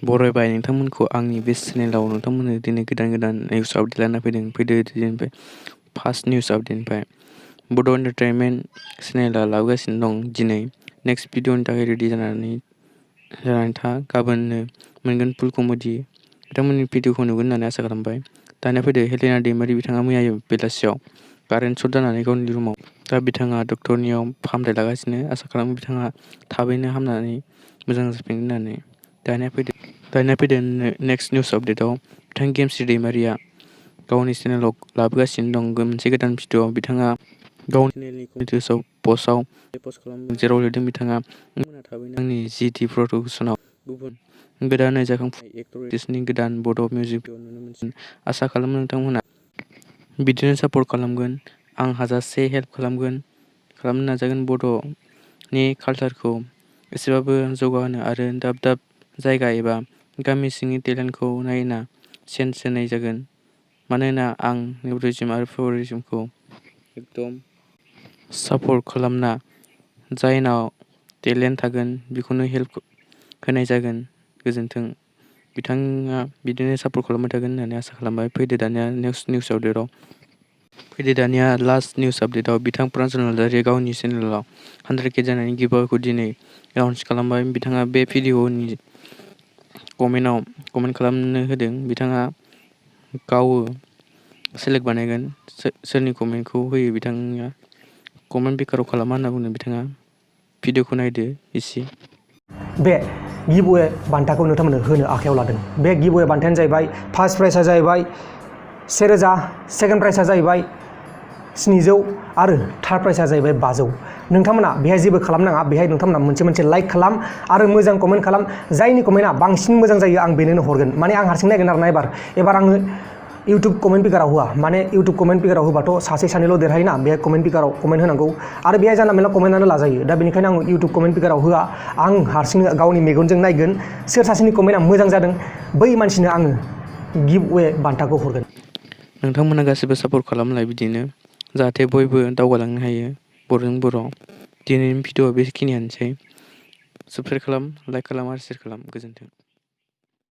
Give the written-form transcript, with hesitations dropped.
बरायबाय नोंथांमोनखौ आंनि बे चेनेलाव नोंथांमोननो दिनै गोदान निउस आपडेट लाना फैदो दिनैनिफ्राय फार्स्ट निउस आपडेटनिफ्राय बड' एन्टारटेनमेन्ट चेनेला लाबोगासिनो दं दिनै नेक्स्ट भिडिअनि थाखाय रेडि जानानै था गाबोननो मोनगोन फुल कमेडि बिथांमोननि भिडिअखौ नुगोन होननानै आसा खालामबाय। दानिया फैदो हेलेना दैमारि बिथाङा मैया बेलासियाव कारेन्ट सर्ट जानानै गावनि रुमाव दा बिथाङा डक्टरनियाव फाहामथाय लागासिनो आसा खालामो बिथाङा थाबैनो हामनानै मोजां जाफिनगोन होननानै। दानिया फैदो नेक्स्ट निउस आपडेटआव बिथां गेमस्रि दैमारिया गावनि चेनेलाव लाबोगासिनो दं मोनसे गोदान भिडिअ बिथाङा गावनि चेनेलनि कमेन्ट्सआव पस्ट खालामदों जेराव लिरदों बिथाङा थाबैनो आंनि GT प्रडाक्शनाव गुबुन गोदानै जाखांफुनाय एक्टर एक्ट्रेसनि गोदान बड' मिउजिक भिडिअ नुनो मोनसिगोन आसा खालामो नोंथांमोना बिदिनो सापर्ट खालामगोन आं हाजासे हेल्प खालामनो नाजागोन बड'नि कालचारखौ एसेबाबो जौगाहोनो आरो दाब दाब जायगा एबा गामि सिंनि टेलेन्टखौ नायना सेन्स होनाय जागोन मानोना आं निउट्रिजम आरो फेवरिजमखौ एकदम सापर्ट खालामना जायनाव टेलेन्ट थागोन बेखौनो हेल्प होनाय जागोन गोजोन्थों बिथाङा बिदिनो सापर्ट खालामबाय थागोन होननानै आसा खालामबाय। फैदो दानिया नेक्स्ट निउस आपडेटआव लास्ट निउस आपडेटआव बिथां प्रान्जल नार्जारिया गावनि चेनेलाव 100K जानायनि गिभअवेखौ दिनै लन्च खालामबाय। बिथाङा बे भिडिअनि कमेन्ट खालामनो होदों बिथाङा गाव सेलेक्ट बानायगोन सोरनि कमेन्टखौ होयो बिथाङा कमेन्ट बेकाराव खालामा होनना बुंदों बिथाङा भिडिअखौ नायदो एसे। बे गिभअवे बान्थाखौ नोंथांमोननो होनो आखायाव लादों। बे गिभअवे बान्थायानो जाहैबाय फार्स्ट प्राइजआ जाहैबाय 1000, सेकेन्ड प्राइजआ जाहैबाय 700 आरो थार्ड प्राइजआ जाहैबाय 500। नोंथांमोना बेहाय जेबो खालामनाङा, बेहाय नोंथांमोना मोनसे लाइक खालाम आरो मोजां कमेन्ट खालाम। जायनि कमेन्टआ बांसिन मोजां जायो आं बेनोनो हरगोन। माने आं हारसिं नायगोन आरोना एबार आङो इउटुब कमेन्ट पिकाराव होआ। माने इउटुब कमेन्ट पिकाराव होबाथ' सासे सानैल' देरहायोना, बेहाय कमेन्ट पिकाराव कमेन्ट होनांगौ आरो बेहाय जानला मेरला कमेन्टआनो लाजायो। दा बेनिखायनो आं इउटुब कमेन्ट पिकाराव होआ, आं हारसिंनो गावनि मेगनजों नायगोन सोर सासेनि कमेन्टआ मोजां जादों बै मानसिनो आङो गिभअवे बान्थाखौ हरगोन। नोंथांमोना गासिबो सापर्ट खालामलाय बिदिनो जाहाथे बयबो दावगालांनो हायो बर'जों बर'। दिनैनि भिडिअआ बेखिनियानोसै। साबस्क्राइब खालाम, लाइक खालाम आरो शेयार खालाम। गोजोन्थों।